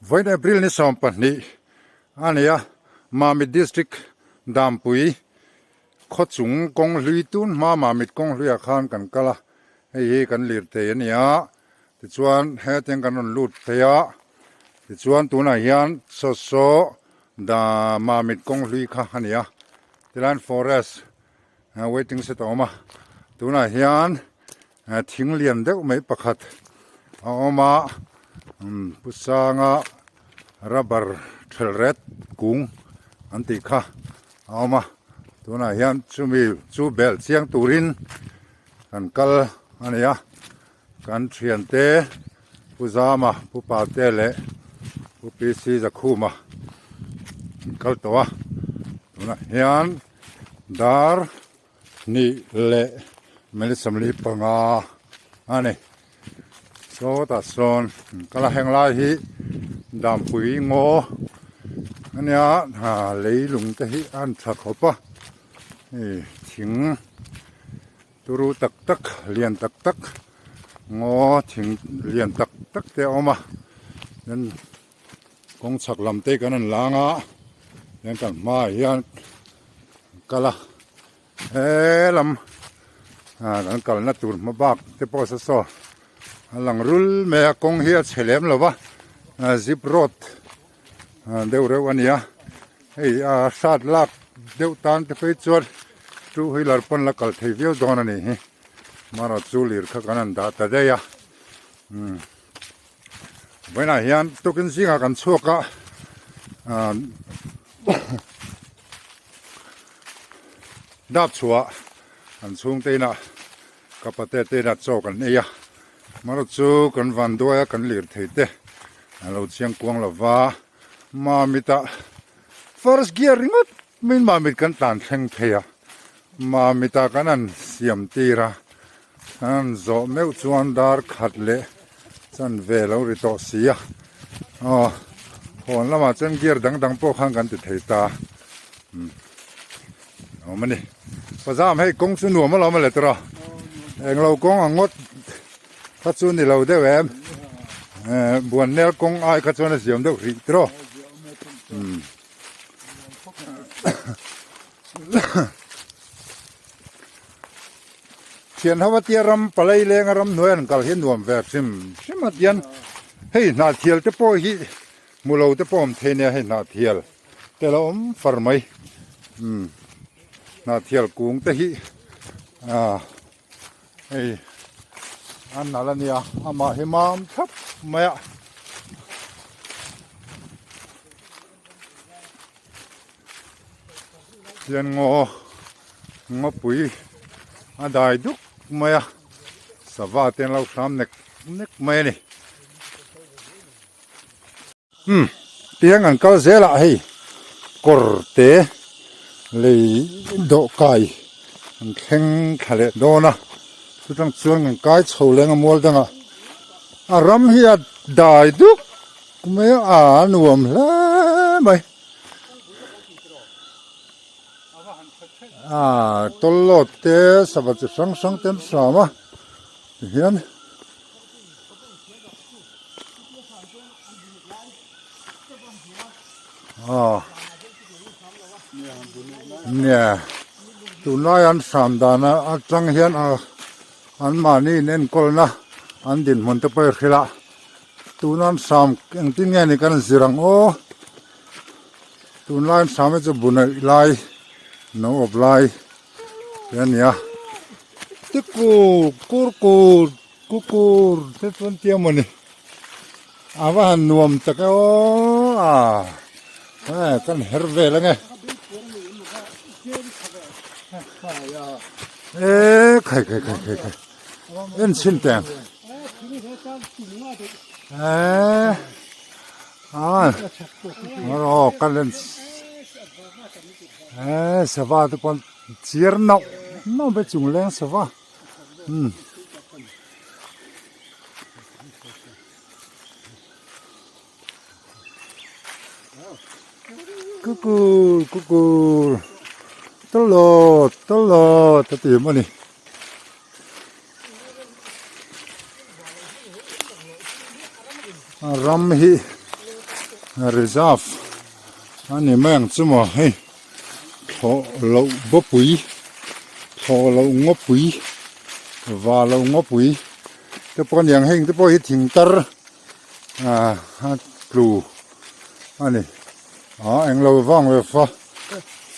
Vawiin April ni 12 a ni a, Mamit District Dampui khawchung kawng hlui tun hma Mamit kawng hluiah khan kan kal a, hei hi kan lir thei a ni a, tichuan hetiang kan rawn lut phei a, tichuan tunah hian saw saw da Mamit kawng hlui kha a ni a, tilaiin forest waiting shed a awm a, tunah hian Thing lian deuh mai pakhat a awm a, Pu Sanga rubber thelh ret kung an tih kha a awm a, tunah hian chumi chu belh chiang turin kan kal a ni a, kan thiante Pu Zama, Pu Pate leh Pu PC Zakhuma an kal tawh a, tunah hian dar. Hnih leh minute 45 a ni. Sawtah sawn kal a heng lai hi Dampui ngaw a nia ha leilung te hi a han tha khawp a hei thing turu tak tak lian tak tak ngaw thing lian tak tak te a awm a chuan kawng chhak lam te kan han lang a chuan kan hmaah hian. Kal a he lam ah kan kalna tur hma bak te pawh saw saw a lang rul mai a kawng hi a chhe lem lo va zip road deuh reuh a ni a hei a hrat lak deuh tan te phei chuan two wheeler pawn la kal thei viau dawn a ni hi marawh chu lir kha kan han dah ta daih a umm vawiinah hian tukin zingah kan chhuak a ah. Dap chhuah an chhungte inah ka pate te inah chaw kan ei a, marawh chu kan van duai a kan lir thei te a lo chiang kuang lo va, Mamit ah first gear ringawt min Mamit kan tlan thleng thei a, Mamit ah kan han siam tir a, kan han zawh meuh chuan dar khat leh Chan ve lo ri tawh si a, aw hawn lamah chuan gear dang dang pawh khan kan ti thei ta umm awm a ni. Pazam hei kawng chu nuam alawm a le tawrh a, englo kawng ang ngawt kha chu ni lo deuh em, eh buannel kawng ai kha chuan a ziam deuh hrih tawrh umm. Thian ho atia ram palai lenga ram hnuai an kal hi nuam ve hrim hrim a tian hei hnah thial te pawh hi hmu lo te pawh awm thei nia hei hnah thial te lo awm far mai umm hnah thial kung te hi ah hei a nalh a nia amah hi mam thlap mai a. Hian ngaw ngawpui a dai duk mai a sava te an lo hram nek nek mai a ni umm tiang an kal zel ah hei kawr te lei dawhkai an thleng thla leh dawn a chutang chuan kan kai chho leng a mual dangah a ram hi a dai duk mai a a nuam hle mai. Ah tawlhlawt te sava chi hrang hrang te an hram a tihian ah nia tunlai an hram dan atang hian ah an mahni in enkawlna an dinhmun te pawh i hrilh a tuna an hram engtin nge ni kan zir ang aw. Tunlai an hram hi chu bunaih lai no awp lai te a ni a tikur kur kur kukur te chuan tia maw ni a va han nuam tak e aw a e kan her vel ange e khai khai khai khai khai en chhin teng e A aw ka lens e sava te pawn chiar nauh nauh mai chung leng sava umm kukur kukur tawlawt tawlawt a ti maw ni. Ram hi. Reserve a ni mai ang chu maw hei thlawh loh bawpui thlawh loh ngawpui va loh ngawpui te pawh a ni ang heng te pawh hi thing tar ah a tlu a ni ah englo vang ve fa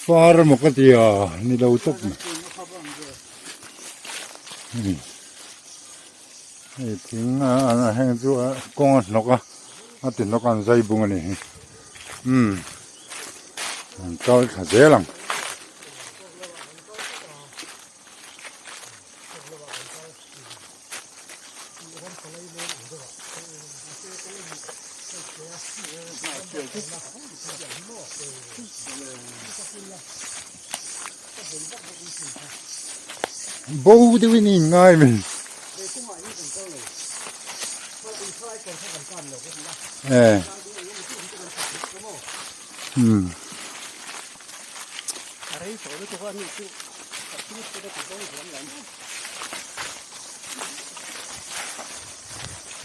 far emaw ka ti a ni lo tawp mai hei thing a heng chu kawng a hnawk a a ti hnawk a an zai bung a ni hi umm an kal thla zel ang. Bo deuhin i inngai mai. Eh. Hmm.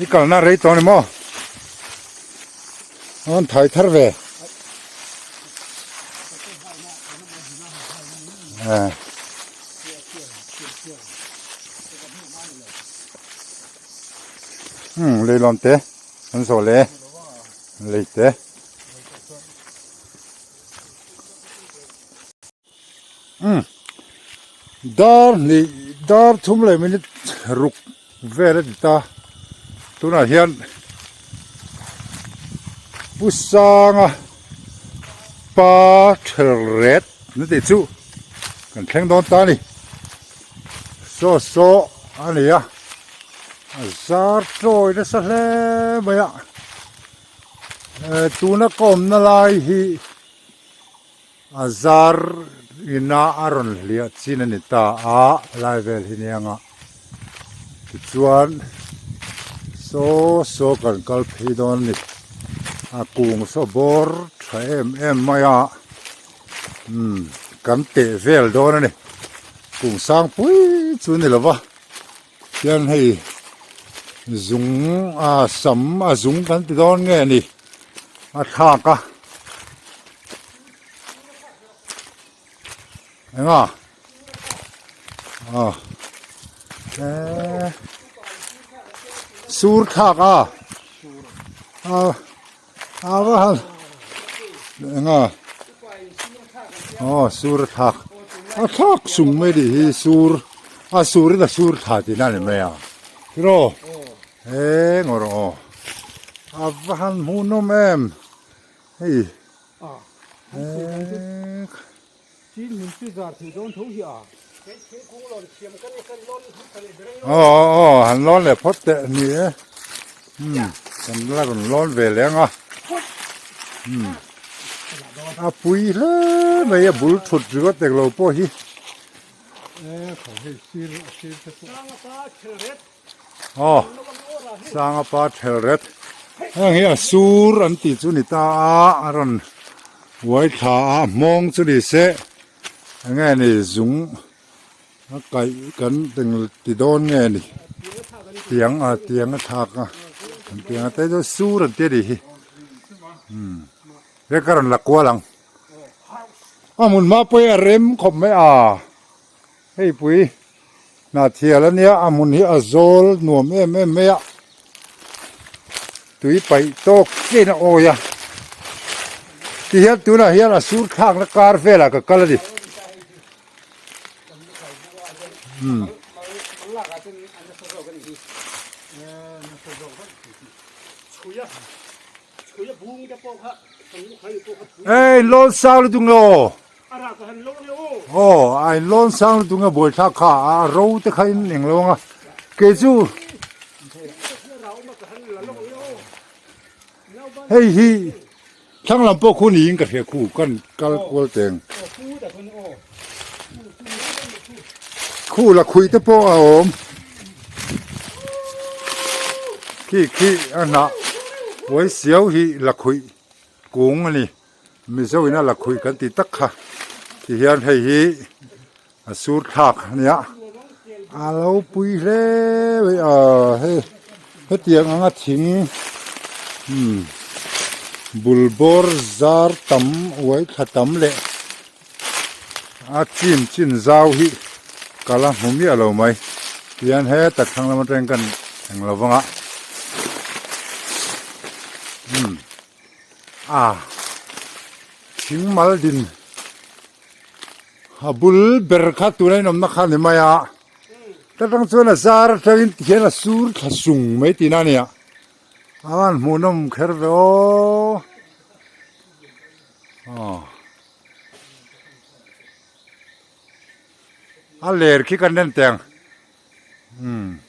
I kalna rei tawh ni maw? An thai thar ve. Eh. Hmm, lei lawm te. An zawh le. Lei te. Umm dar hnih dar thum leh minute ruk vel a ti ta tunah hian Pu Sanga pa ther ret na tih chu kan thleng dawn ta a ni saw saw a ni a a zar tawi nasa hle mai a tuna ka awmna lai hi. A zar ina a rawn hliah chin a ni ta a, lai vel hi nia nga. Tichuan saw saw kan kal phei dawn a ni. A kung saw bawr tha em em mai a, umm kan teh vel dawn a ni. Kung sang pui chu ni lo va, hian hei zung a sam a zung kan ti dawn nge ni a thlak a. Enga? Ah. Eh. Sur thlak a. Ah. A va han. Enga? Oh, sur thlak. A thlak sung mai di hi sur. A sur in a sur thla ti na ni mai a. Tiro. Eh, ngor aw. A va han hmuhnawm em. Hei aw aw han lawn leh phawt teh ni e umm kan la rawn lawn ve leh ang a umm a pui hle mai a bul thut ringawt englo pawh hi Aw sanga pa thel ret heng hi a sur an tih chu ni ta a a rawn uai thla a hmawng chu ni se eng nge ni zung a kaih kan eng ti dawn nge ni tiang a tiang a thlak a an tiang a te chu sur an ti a nih hi umm he ka rawn la kual ang a hmun hma pawh hi a rem khawp mai a. Hei pui hnah thial a nia a hmun hi a zawl nuam em em mai a tui paih tawk chiah in a awi a tihian tunah hian a sur thlakna kar velah ka kal a ni umm. Ei lawn sang lutuk nge aw. Aw a in lawn sang lutuk nge buaithlak kha a ro te kha in eng lo ang a kei chu hei hi thlang lam pawh khu niin ka hria khu kan kal kual teng khu la khuih te pawh a awm khi khi a hnah uai siau hi la khuih kung a ni. Mizo in a la khuih kan tih tak kha ti hian hei hi a sur thlak a nia a lo pui hle mai a hei hetiang anga thing umm. Bul bawr zar tam uai thla tam leh a chim chin zau hi ka la hmu miah lo mai. Tihian heta thlang lam atangin kan eng lo vang a. Umm a thing mal din a bul ber kha tuna inawmna kha a ni mai a. Ta tang chuan a zar atangin tihian a sur thla sung mai tihna a ni a. A van hmuhnawm kher ve aw. Aw. A ler khi kan en teh ang. Umm.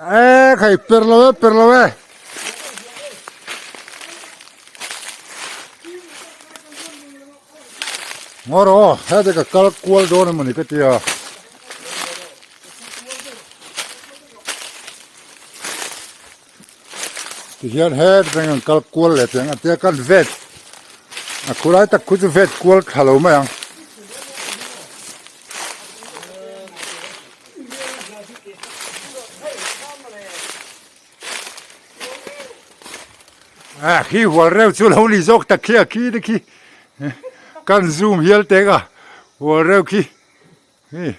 E khai per lo e per lo e. Ngawr aw hete ka kal kual dawn emawni ka tia. Tihian het reng an kal kual leh teng a tia kan vet a khulai tak khu chu vet kual thla lo mai ang. A khi hual reuh chu lo ni zawk tak khi a khi te khi kan zoom hial teng a hual reuh khi hi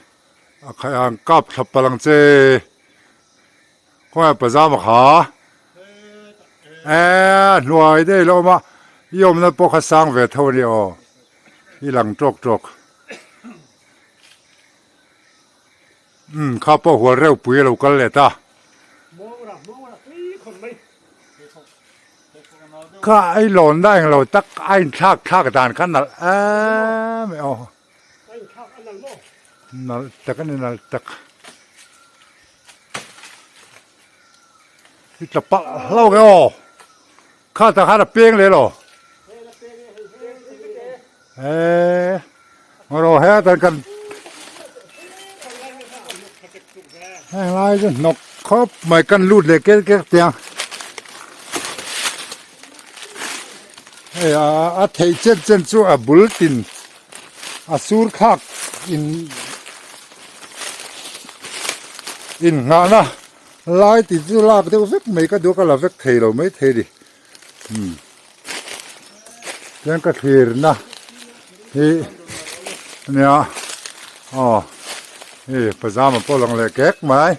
a khai ang kap thla palh ang che. Khawngaih pajama kha eee hnuai daih lo awm a i awmna pawh kha sang ve tho a ni aw i lang tawk tawk umm kha pawh hual reuh pui a lo kal leh ta kha i lawn na englo tak a inthlak thlak dan kha nalh em aw. Nalh tak a ni nalh tak. I tla palh hlauh e aw. Kha tah khan a peng leh lo. Eee ngaw he tan kan heng lai chu hnawk khawp mai kan lut leh ker ker tiang. Hei a theih chen chen chu a bul tin a sur thlak in in nghahna lai tih chu lak deuh vek mai ka duh a ka la vek thei lo mai thei a ni umm chuan ka thlirna hi ania aw hei pajama pawh lang leh kek mai.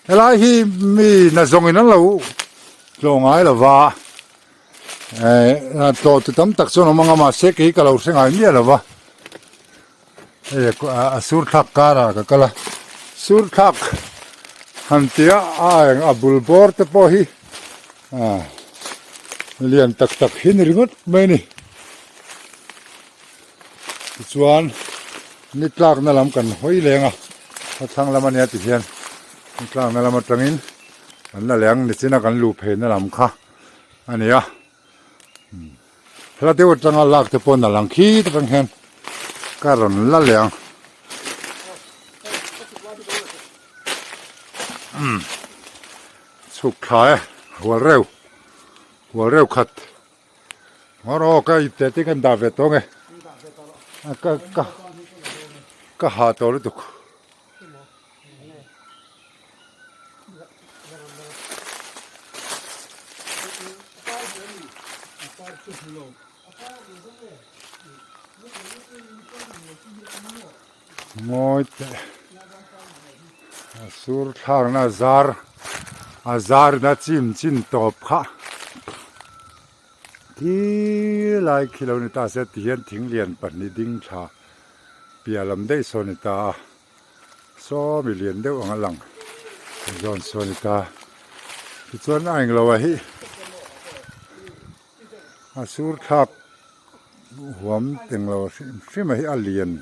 Helai hi mi na zawngin an lo tlawh ngai lo va, eh tlawh tu tam tak chuan awm ang a mahse kei ka lo hre ngai miah lo va, hei a sur thlak karah ka kal a, sur thlak han tia a eng a bul bawr te pawh hi ah lian tak tak hi ni ringawt mai a ni. Tichuan ni tlakna lam kan hawi leng a, khawthlang lam ania ti hian ni tlakna lam atangin kan la leng nichina kan luh pheina lam kha a ni a, hla deuh atanga lak te pawh na lang khi te atang hian ka rawn la leh ang. Umm chhuk thla e hual reuh hual reuh khat. Ngawr aw ka ip teh te kan dah ve tawng e ka ka ka ha tawh lutuk. Ngawi teh a sur thlakna a zar a zar na chim chin tawp kha khi lai khi lo ni ta se tihian thing lian pahnih ding thla piah lam daih sawn a ni ta a saw mi lian deuh ang a lang zawn sawn a ni ta tichuan a englo ah hi a sur thlak. Huam englo hrim hrim a hi a lian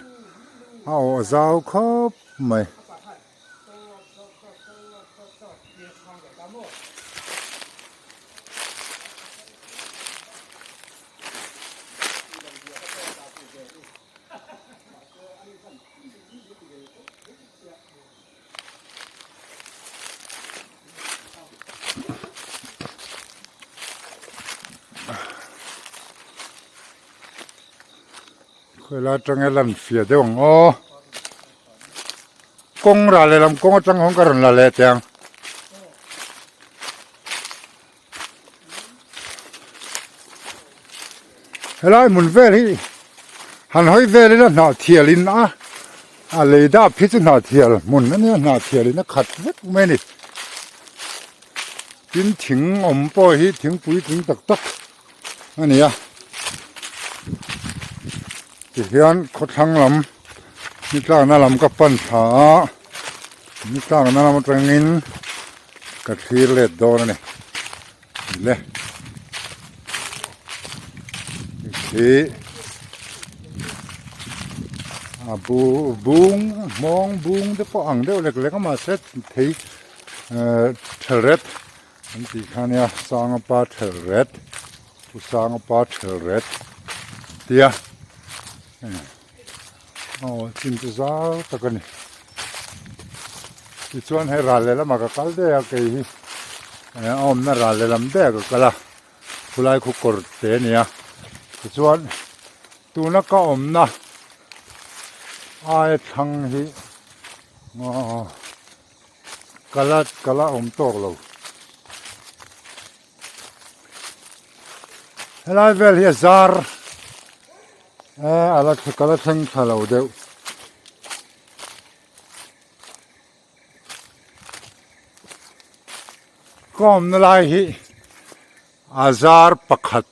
a awh zau khawp mai. Khawilai atanga lan fiah deuh ang aw. Kawng ral lehlam kawng atang hawng ka rawn la leh teh ang. Helai hmun vel hi han hawi vel ila hnah thial in a a lei dap hi chu hnah thial hmun a nia hnah thial in a khat vek mai a ni tin thing awm pawh hi thingpui tling tak tak a ni a tihian khawthlang lam ni tlakna lam ka pan thla a ni tlakna lam atangin ka thlir let dawn a ni. Le khi a bu bung hmawng bung te pawh ang deuh lek lek a mahse thei ehh thelret an tih kha ania sanga pa thelret pu sanga pa thelret an tia aw chin chu zau tak a ni tichuan hei ral leh lamah ka kal daih a kei hi a awmna ral leh lam daih ah ka kal a khulai khu kawr te a ni a tichuan tuna ka awmna aia thlang hi aw kala kala awm tawk lo. Helai vel hi a zar a la ka la thleng thla lo deuh. Ka awmna lai hi a zar pakhat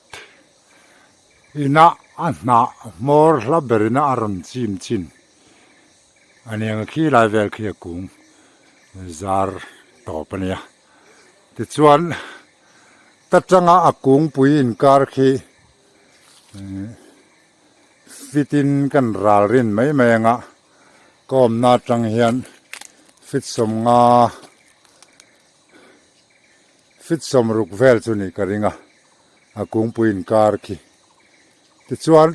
ina a hnah hmawr hla berina a rawn chim chin a ni ang a khi lai vel khi a kung zar tawp a nia. Tichuan ta tanga a kungpui inkar khi fit in kan ral rin mai mai anga ka awmna atang hian fit sawmnga fit sawmruk vel chu nih ka ring a a kungpui inkar khi tichuan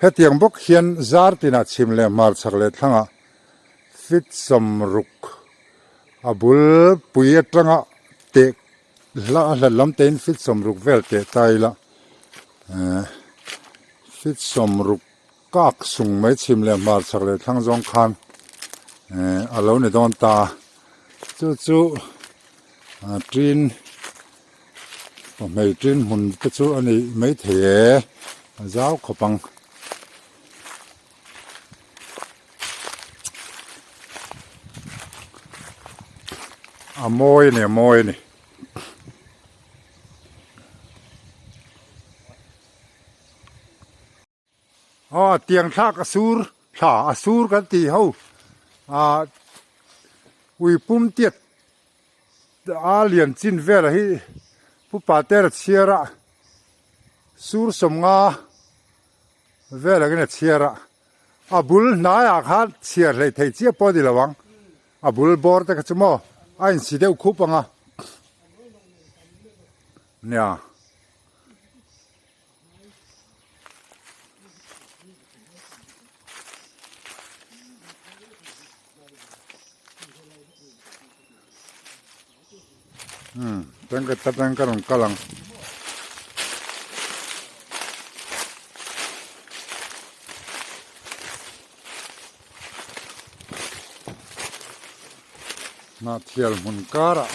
hetiang bawk hian zar tinah chhim leh hmarchhak leh thlangah fit sawmruk A bul pui atanga teh hla a hlat lam tein fit sawmruk vel teh ta ila eh fit sawmruk kak sung mai chhim leh hmar chhak leh thlang zawng khan eh a lo ni dawn ta chu chu a tin pahmei tin hmun te chu a ni maithei e a zau khawp ang. A mawi a ni a mawi a ni. Aw tiang thlak a sur thla a sur kan tih ho ah ui pum tiat a lian chin vel hi pu Pater a chhiar a sur sawmnga Vel angin a chhiar a, a bul hnaiah khan chhiar hlei thei chiah pawh a ni lo ang, a bul bawr te kha chu maw a insi deuh khup ang a, nia. Umm tangka ta tangka rawn kal ang. Hnahthial hmun karah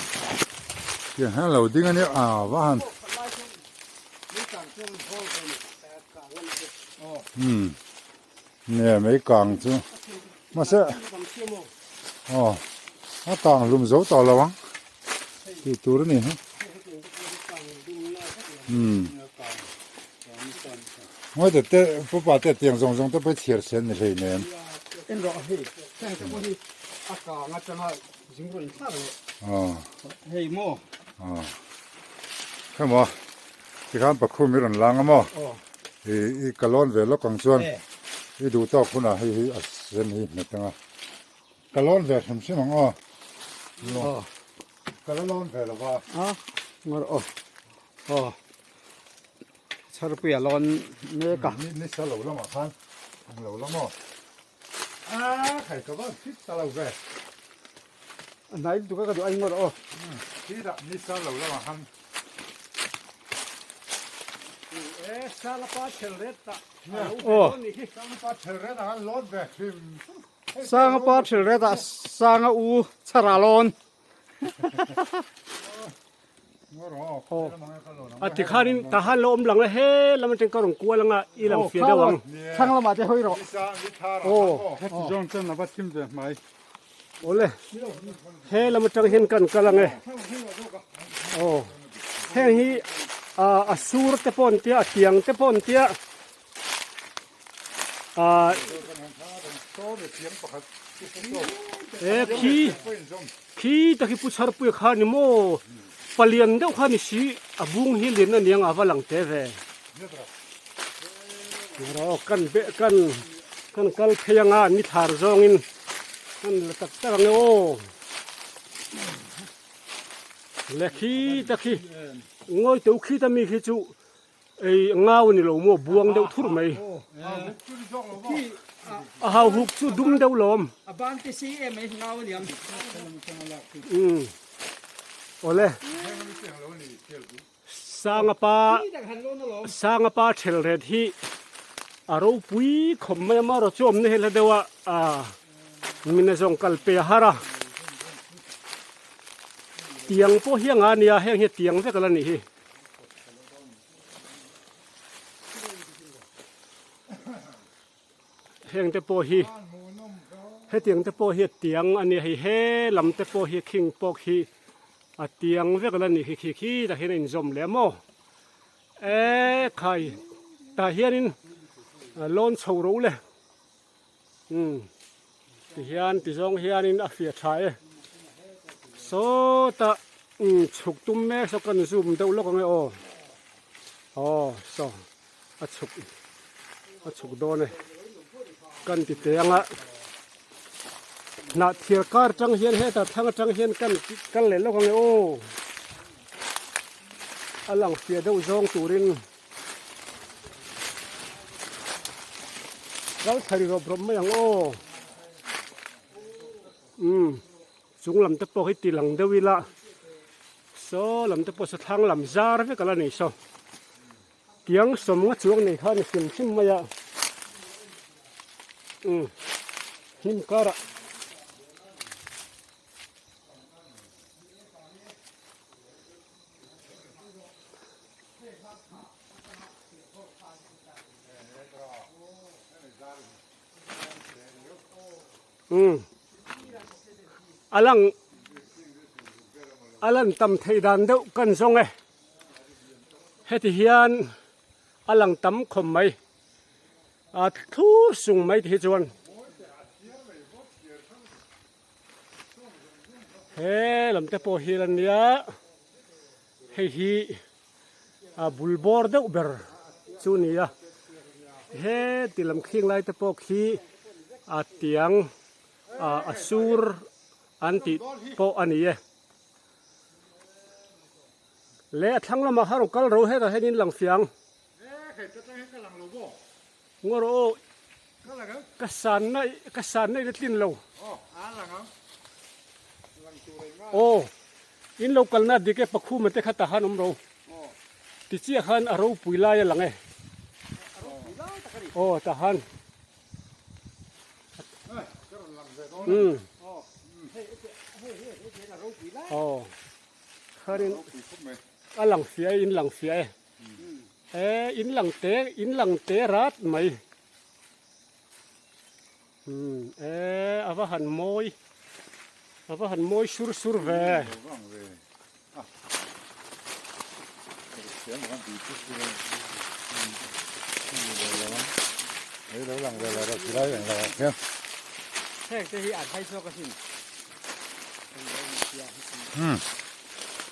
tiang hian lo ding a nia ah va han umm nge mai kang chu mahse aw a kang hlum zo tawh lo ang tih tur a ni hi umm ngawi te te pupa te tiang zawng zawng te pawh hi chhiar sen ni hlei nen aw aw hemaw tikhan pakhum i rawn lang a maw i ka lawn ve lawk ang chuan i duh tawk hunah hei hi a sen hi hmet anga ka lawn ve hrim hrim ang aw ka la lawn ve lova a ngawr aw aw chharpuia lawn mek a ni sa lo lamah khan ang lo lam aw a khai ka van fit ta lo ve a hnai lutuk a ka duh a ingawr aw khi dah ni sa lo lamah khan e. Sanga pa thil ret ah sanga u chhara lawn. A ti khanin ta han lo awm lang la he lam atang ka rawn kual anga i lang fiah deuh ang. Thlang lamah te hawi rawh. Aw heti zawng chuan a va thim ve hmai. Awle he lam atang hian kan kal ang e. Aw heng hi a sur te pawh an tia a tiang te pawh an tia ah e khi khi tak hi pu chharpuia kha ni maw palian deuh kha ni si a bung hi lian a niang a va lang te ve rawh kan be kan kan kal phei anga ni thlar zawngin kan la tak tak ang e aw le khi tak hi ngawi teuh khi ta mi khi chu Ei ngau ni lo maw buang deuh thur mai. A hau huk chu dum deuh lawm. A ban te si em mai ngau aniang. Um. Ole. Sanga pa Sanga pa thel ret hi a ropui khawp mai a marawh chu awmna hi hla deuh a a mina zawng kal pe a har a. Tiang pawh hi a nga nia heng hi tiang vek a la nih hi. Heng te pawh hi hetiang te pawh hi a tiang a nia hei he lam te pawh hi khing pawh khi a tiang vek a la ni khi khi khi tah hian a inzawm leh a maw e khai tah hianin lawn chho ro le umm tihian tizawng hianin a fiah tha e sawtah umm chhuk tum mek saw kan zoom deuh lawk ang e aw aw saw a chhuk a chhuk dawn e kan ti teh ang a hnah thiar kar atang hian hetah thlang atang hian kan kal leh lawk ang e aw a lang fiah deuh zawng turin. Kal thla ri rawp rawp mai ang aw umm chung lam te pawh hi ti lang deuh ila saw lam te pawh saw thlang lam zar vek ala ni saw tiang sawm nga chuang nei kha a ni hrim hrim mai a umm hnim karah. Umm a lang a lan tam theih dan deuh kan zawng e heti hian a lang tam khawp mai a thlur sung mai ti hi chuan. He lam te pawh hi a nia hei hi a bul bawr deuh ber chu a ni a he ti lam khing lai te pawh khi a tiang ah a sur an tih pawh a ni e leh a thlang lamah khan rawn kal ro hetah hian in lang fiang. Ngaw rawh aw. Ka san na ka san na in a tlin lo. Aw in lo kalna dik e pakhuma te kha tah khan awm ro. Ti chiah khan a ropui lai a lang e. Aw tah khan. Umm. Aw. Khanin a lang fiah e in lang fiah e. E in lang te in lang te rat mai umm e a va han mawi a va han mawi sur sur ve.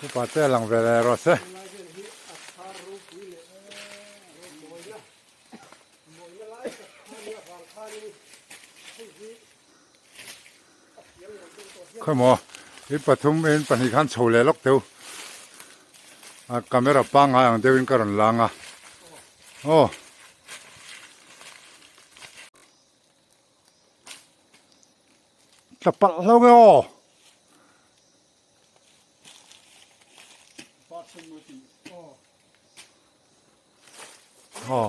Upa te a lang ve leh rawh se. Khawimaw i pathum in pahnih khan chho leh lawk teuh a camera pangngai ang deuhin ka rawn lang a aw. Tla palh hlauh nge aw. Aw.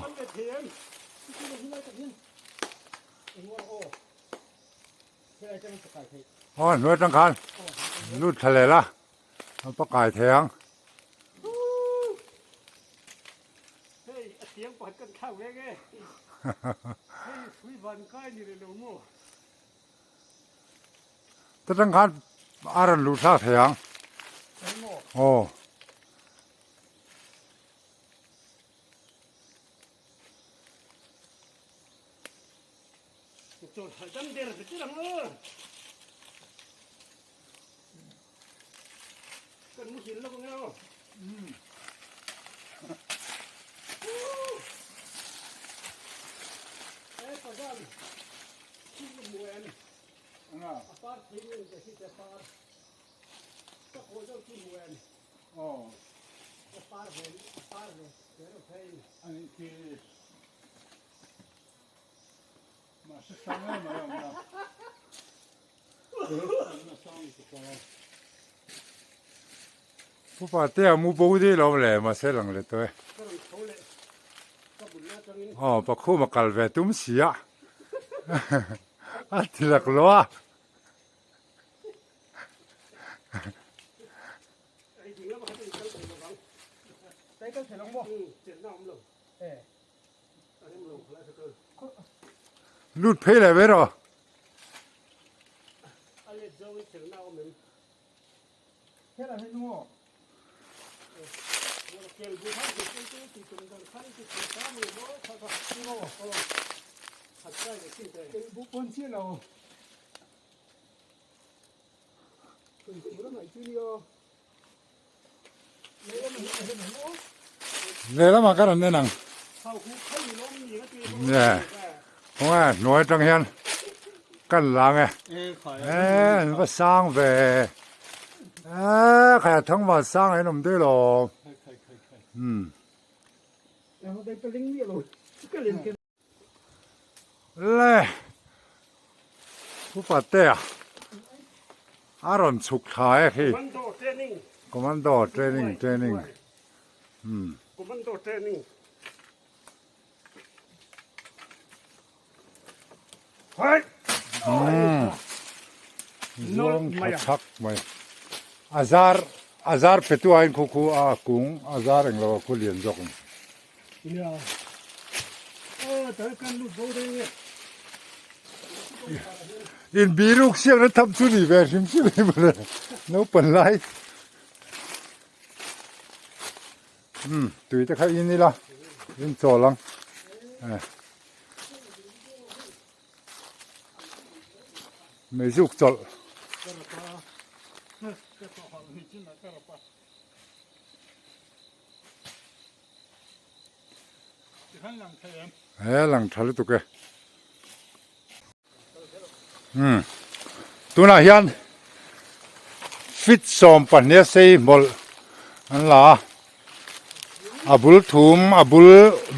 Aw hnuai atang khan lut thla leh la a pa kai thei ang. Hei a tiang pakhat kan thlak ve nge. Hei hrui van kai ni leh lo maw. Ta tang khan a rawn luh thlak thei ang. Aw. Upa te a mu bo dei lo le mahse lang leh tawh e. Aw pakhum a kal ve tum si a a ti lak lo a. Lut phei leh ve rawh. Lehlamah ka rawn en ang. Nge khawnge hnuai atang hian kan lang e. E an va sang ve. E khai a thang van sang a in awm daih lo. Um. Le upa te a a rawn chhuk thla e khi commando training training um commando training hai um zuang tha chak mai a zar a zar pe tu ah in khu khu a kung a zar englo a khu lian zawk ang. In biruk siak na tham chu ni ve hrim hrim hi mawle naupang lai um tui te kha in ila in chawl ang eh meizuk chawlh. He lang tha lutuk e. Hmm. Tunah hian fit 12 a sei hmawlh an la a. A bul thum a bul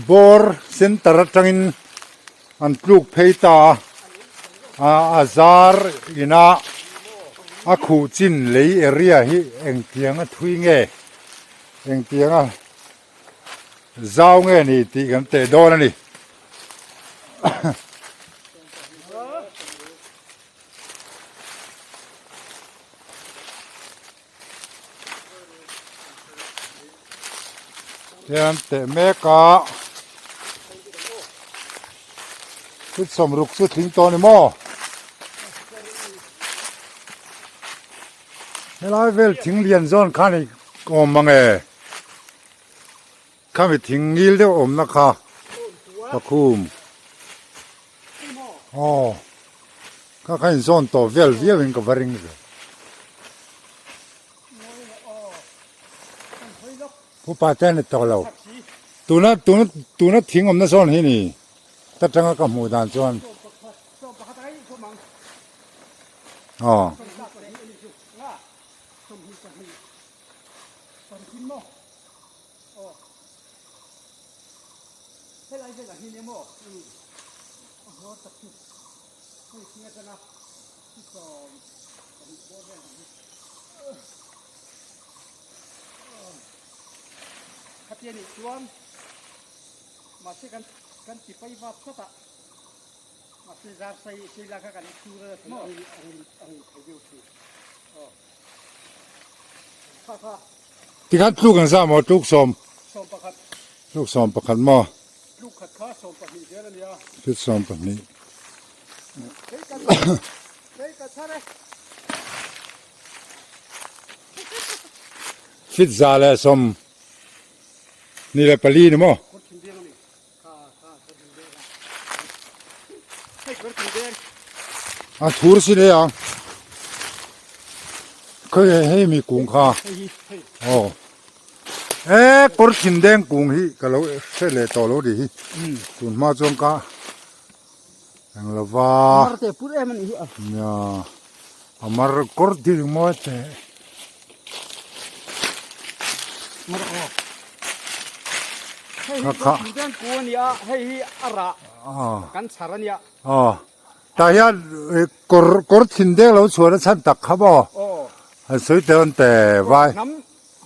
bawr center atangin an tluk phei ta a. A a zar ina a khuh chin lei area hi engtiang a thui nge Engtianga zau nge ni tih kan teh dawn a ni. Hian teh mek a thil sawmruk chu tling tawh a ni maw? Helai vel thing lian zawn khan i awm ang e. Khami thing ngil deuh awmna kha pakhum. Aw kha kha in zawn tawh vel viau in ka va ring ve. Upa te an ni tawh lo. Tuna tuna tuna thing awmna zawn hi ni ta tanga ka hmuh dan chuan. Aw. Mahse kan kan ti pai vap tlat a. Mahse zar sai sei la kha kan thur a maw? Ang thei deuh thin. Aw. Kha kha. Tikhan tluk ang za maw tluk sawm? 11. Tluk 11 maw? Tluk khat kha 12 zel a nia. Fit 12. Hei kan hei ka chhar e. Fit 124 ni maw? A thur si le ang. Khoi hei hei mi kung kha. Aw. E kawr thin deng kung hi ka lo hre leh tawh lo ri hi. Tun hma chuan ka eng lova. Mar te pur em ani hi a. Nia. A mar kawr ding mawi te. Mar aw. Hei hi kawr thin deng kung ania hei hi a rah kan chhar ania. Aw. Tah hian kawr kawr thin deng lo chhuah na chhan tak kha maw? Aw. Han sawi tel an te vai. Hnam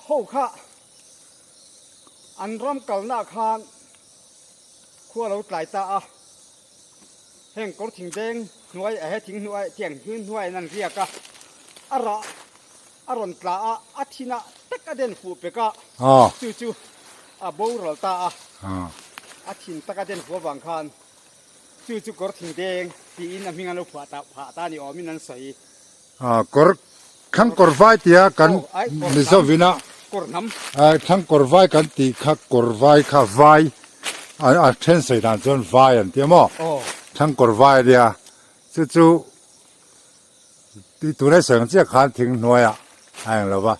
ho kha an ram kalna khan Khua lo tlai ta a, heng kawr thing deng hnuai a he thing hnuai tiang hnuai hnuaiin an riak a, a rah a rawn tla a, a thinah tak a den fuh pek a, chu chu a boral ta a, a thin tak a den fuh avang khan chu chu kawr thing deng tiin a hming an lo phuah ta phah ta ni awmin an sawi. Kawr thlang kawr vai tia kan Mizovin a thlang kawr vai kan tih kha kawr vai kha vai a then sawi dan chuan vai an tia maw thlang kawr vai a nia chu chu tuna sawi ang chiah khan thing hnuaiah a eng lo va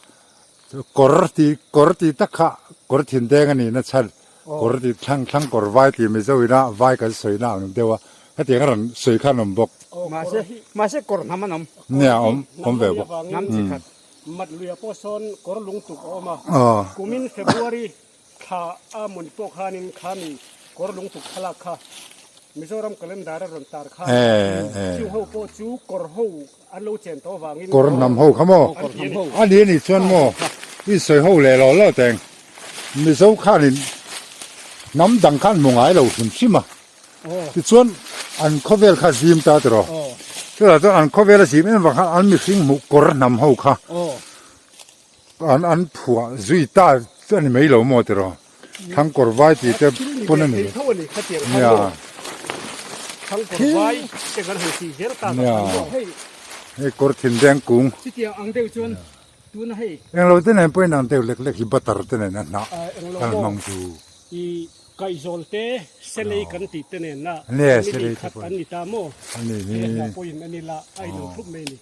kawr tih kawr tih tak kha kawr thin deng a nih na chhan kawr tih thlang thlang kawr vai tih Mizo ina vai kan sawi na ang deuh a hetiang a rawn sawi khan awm bawk. Mahse mahse kawr hnam an awm. Nia awm awm ve bawk. Hnam chi khat. Mat luia pawh sawn kawr lung tuk a awm a. Kumin February thla a mun pawh khanin khami kawr lung tuk thlalak kha Mizoram calendar a rawn tar khan chung ho pawh chu kawr ho an lo chen tawh avangin Kawr hnam ho kha maw? A ni a nih chuan maw i sawi ho leh lo lo teng Mizo khanin hnam dang khan hmu ngai lo hrim hrim a. Tichuan an khawvel kha zim ta tiraw? Chutah chuan an khawvel a zim em vang khan an mihring hmuh kawr hnam ho kha an an phuah zui ta chu a ni mai lo maw tiraw? Thlang kawr vai tih te pawn a ni. Nia. Nia. Hei kawr thin deng kung. Englo te nen pawhin ang deuh lek lek hi butter te nen a hnah kan hmang chu. I kaihzawl te selei kan tih te nen a Nia, family selei te khat pawh an ni ta maw? Ani hi. Hei hna pawhin a ni la, a inang thup mai a ni.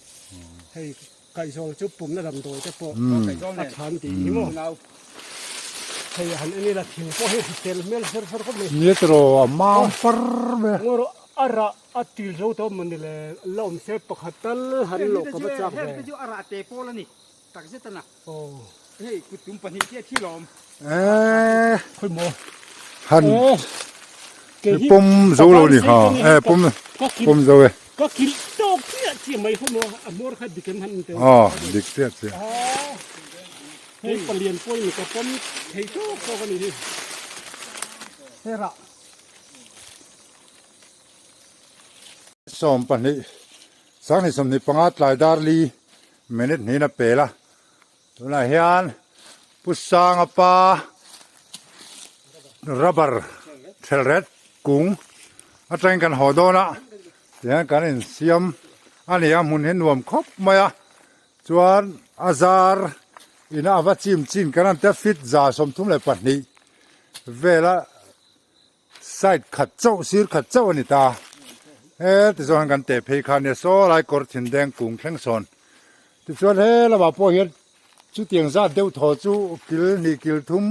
Hei kaihzawl chu pumna damdawi te pawh a than tih hi maw? Hei han en ila thing pawh hi hrisel hmel ser ser khawp mai. Nia tiraw a mang far mai a. Ngaw rawh a rah a til zo tawh maw ni le, la awm se pakhat tal han lawh ka va chak ve. Heng te chu a rah te pawl a ni takzet a na. Aw. Hei kut tum pahnih chiah thil a awm. Eee. Khawi maw. Han. Aw. Kei hi Pawm zo lo ni ha. Eh pawm pawm zo e. Ka kil tawk chiah chiah mai khawi maw a hmawr kha dik em han in tel. Aw dik chiah chiah. Aw. Hei palian pawhin ka pawm thei tawk tawk a ni hi. Hei rah. 12 25 tlai dar li minute hnin a pel a tunah hian Pu Sanga pa rubber thelret kung atangin kan haw dawn a tihian kan insiam a ni a hmun hi nuam khawp mai a chuan a zar ina a va chim chin kan han tia feet 32 vela Side khat chauh sir khat chauh a ni ta. He tichuan kan teh phei kha nia saw lai kawr thin deng kung thleng sawn. Tichuan he lamah pawh hian chutiang zat deuh thaw chu kil hnih kil thum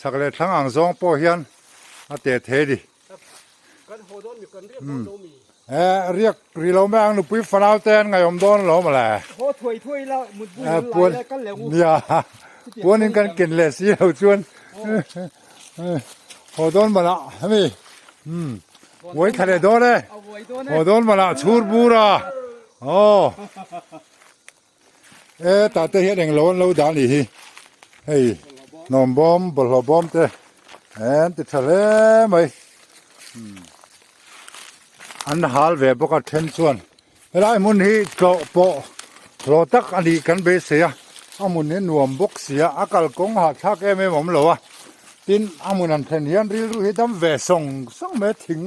chhak leh thlang ang zawng pawh hian a teh thei a ni. He riak ri lo mai ang nupui fanau te an ngaihawm dawn lo mawle. Nia puanin kan ken leh si lo chuan. Haw dawn malah hemi umm uai thla leh dawn e haw dawn malah chhur bur a aw e tah te hian englo an lo dah a nih hi hei hnawm bawm bawlhhlawh bawm te. An ti tha hle mai. An hal ve bawk a then chuan helai hmun hi tlawh pawh hlawh tak a nih kan beisei a, a hmun hi nuam bawk si a, a kalkawng hahthlak em em a awm lo a, tin a hmun an thlen hian rilru hi dam ve sawng sawng mai a thing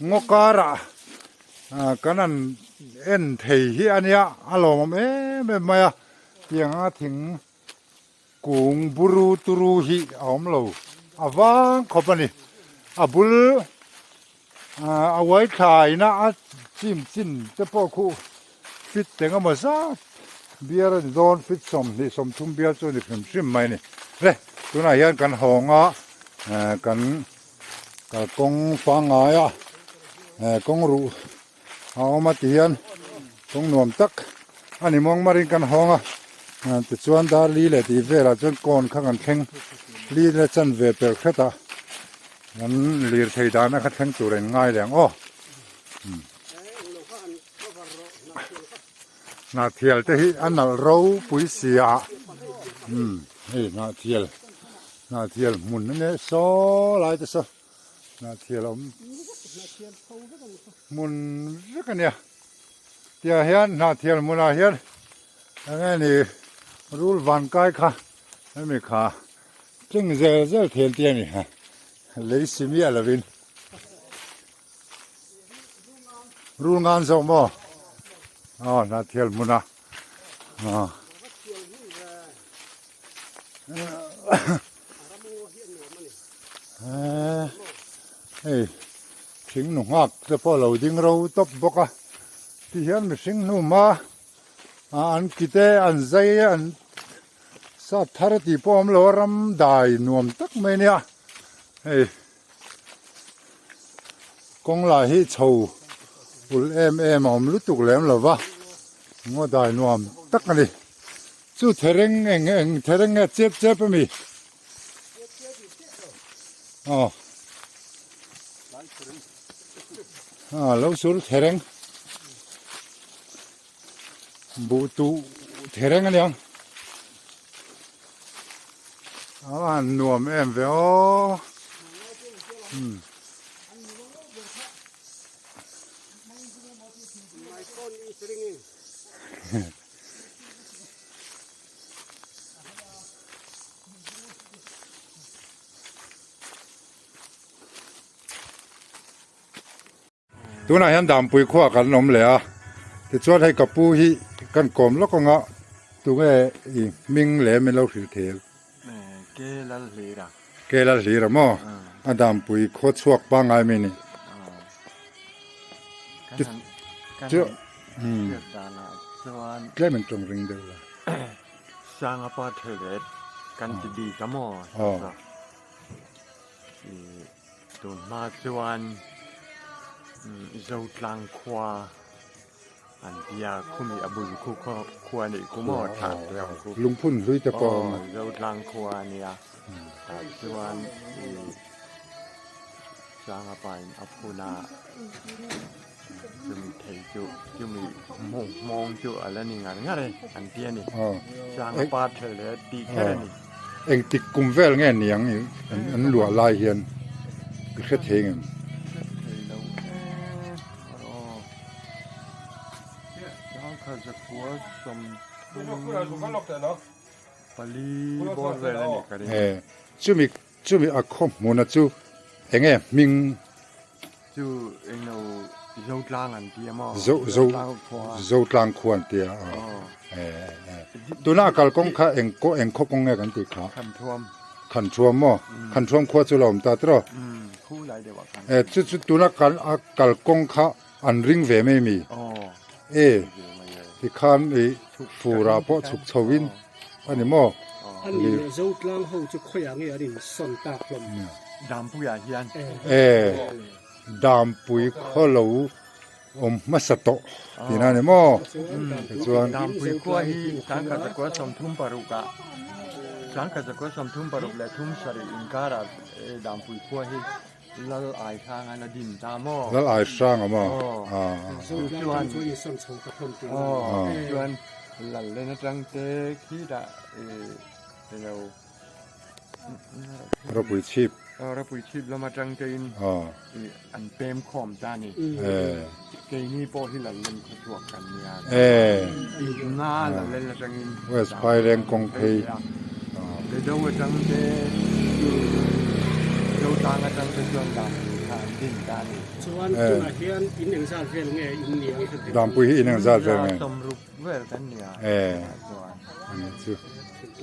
ngaw karah kan han en thei hi a nia a lawmawm em em mai a, tiang anga thing Kung buru turu hi a awm lo a vang khawp a ni. A bul a uai thlaina a chim chin te pawh khu fit eng emaw zat bial a ni dawn fit 20 30 bial chu a ni hrim hrim mai a ni. Le tunah hian kan hawng a kan kalkawng pangngai a kawng ruh a awm a ti hian kawng nuam tak a ni muang marin kan hawng a tichuan dar li leh tih velah chuan kawn kha kan thleng li la chan ve per hret a kan lirthei dahna kha thleng tur a in ngai leh ang aw hnah thial te hi a nalh ropui si a hei hnah thial hnah thial hmun a nia saw lai te saw. Hnahthil a awm hmun vek a nia tiah hian hnahthil hmunah hian eng nge ni rul van kai kha hemi kha tling zel zel thei an ti a ni lei si miah lovin rul ngan zawk maw aw hnahthil hmunah aw. Hei thing nu nghak te pawh a lo ding ro tawp bawk a ti hian mihring hnu hma ah an ki te an zai an sat thar tih pawh a awm lo a ram dai nuam tak mai a nia hei kawng lah hi chho ulh em em a awm lutuk lem lo va ngaw dai nuam tak a ni. Chu thereng eng eng thereng nge chep chep a mi? Aw. Ah, lo sur thereng. Buh tu thereng a niang. A han nuam em ve aw. Hmm. Tunah hian Dampui khua kan awm leh a, tichuan hei ka pu hi kan kawm lawk anga tunge i hming leh min lo hrilh thei ang. Ke Lalhlira. Ke Lalhlira maw? A Dampui khua chhuak pangngai mai a ni. Tlem in tawng ring deuh la. Sangapa thilret kan ti bik a maw? Tun hma chuan Zotlang khua an tia khumi a bul khu khua nih khu maw thlah te ang khu. Lungphun hlui te pawh a awm a. Zotlang khua a nia. Tah chuan Sangapa in a phun a. Chumi thei chu chumi hmawng chu a la ni ngar ngar e an ti a ni. Sangapa thel leh tih kher a ni. Engtik kum vel nge niang i an luah lai hian i hre thei ngem? Hre thei lo e aw. Sangkhat zakua 30 pali bawr vel a ni ka ring. Chumi Chumi a khaw hmuna chu enge hming? Chu englo Zotlang an ti a maw? Zo zo Zotlang khua an ti a. Tuna a kalkawng kha eng kaw eng khaw kawng nge kan tih kha? Khanthuam. Khanthuam maw? Khanthuam khua chu lo awm ta tiraw? Khu lai deuh ah khan. Chu chu tuna kal a kalkawng kha an ring ve mai mi? E tikhan i furah pawh chhuk chho in. A ni maw? A ni leh Zotlang ho chu khawiah nge an insawn tak hlawm? Dampuiah hian. E, Dampui khaw lo awm hmasa tawh tihna a ni maw? Tichuan. Dampui khua hi 1936 ah 1936 leh 37 inkarah Dampui khua hi Lal Ai Hrang an a din ta maw? Lal Ai Hrang a maw? Chuan chuan Lal len atang te khi dah ilo Ropui chhip. Ropui chhip lam atang te in an pem khawm ta a ni. Keini pawh hi Lallen khawchhuak kan nia. Inna Lallen atangin West Phaileng kawng phei. Bedo atang te Zotlang atang te chuan Dampui kha an din ta a ni. Chuan tunah hian in engzat vel nge in ni ang? Dampui hi in engzat vel nge? 60 vel kan nia. Chu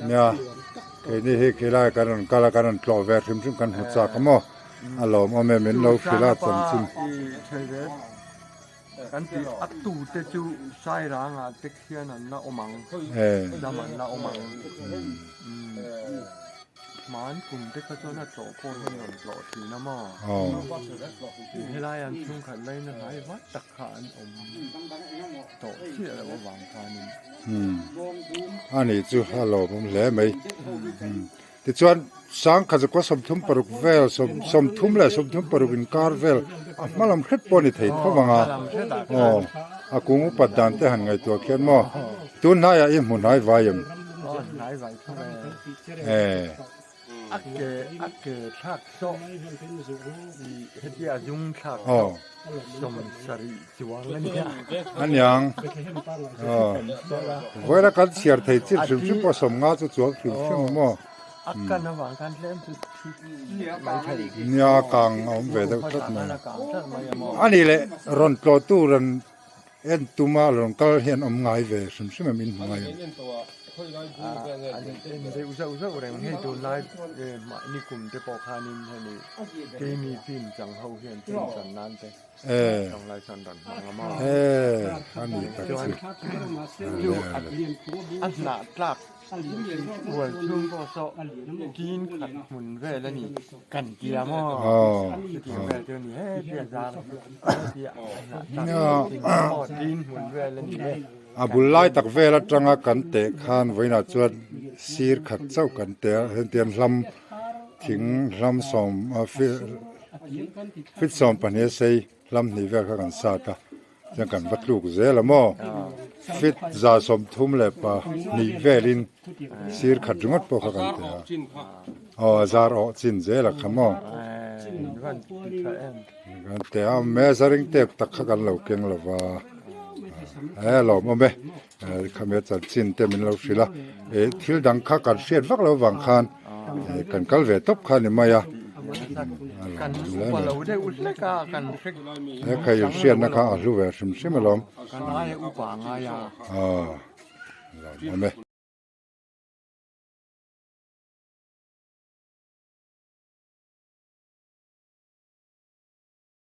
nia. Keini hi khilai kan rawn kal a, kan rawn tlawh ve hrim hrim kan hmu chak a maw? A lawmawm e, min lo hrilh a chanchin. Kan tih a tu te chu Sairangah te khian an la awm ang, dam an la awm ang. Hman kum te kha chuan a tlawh pawh hi an rawn tlawh thin a maw? Helai an chhungkhat laina hnai vat tak kha an awm tawh chiah loh avang khanin. A nih chu a lawmawm hle mai. Tichuan sangkhat zakua 36 vel 30 leh 36 inkar vel a hma lam hret pawh a ni thei tho vang a. Aw a kung upat dan te han ngaihtuah khian maw tun hnaiah i hmu hnai vai em? Aw hnai vai tho e. A ke a ke thlak sawh i hetia zung thlak sawh 70 chuang a nia. A niang. Aw. Vawiin a kan chhiar thei chin hrim hrim pawh 50 chu chuang hrim hrim a maw. A kan avang khan tlem chu thi mai thei. Nia kang a awm ve deuh tlat mai. A nih leh rawn tlawhtu rawn En tuma rawn kal hian awm ngai ve hrim hrim em in hmu ngai em? An en deuh zauh zauh reng hei tunlai mahni kum te pawh khanin hemi keimi film chang ho hian film chan nan te ṭanglai chuan rawn hmang a maw? A ni tak chu. Chu a hnah tlak Ual chhung pawh saw tin khat hmun vel a ni kan tia maw chutiang vel chu a ni he tia zar hetia hnah tin hmun vel a ni e. A bul lai tak vel atanga kan teh khan vawiinah chuan sir khat chauh kan teh a hetiang hlam thing hlam sawm feet 12 a sei hlam hnih vel kha kan sat a. Chuan kan va tluk zel a maw? Fit 32 velin sir khat ringawt pawh kha kan ti a. Aw a zar awh chin zel a kha maw? Kan ti a, measuring tape tak kha kan lo keng lo va. E lawmawm e, khami a chanchin te min lo hrilh a. E thil dang kha kan hriat vak lo vang khan kan kal ve tawp kha a ni mai a. Kan upa lo deuh hlek a, kan hre He kha in hriatna kha a hlu ve hrim hrim alawm. Kan aia upa a ngai a. Aw, lawmawm e.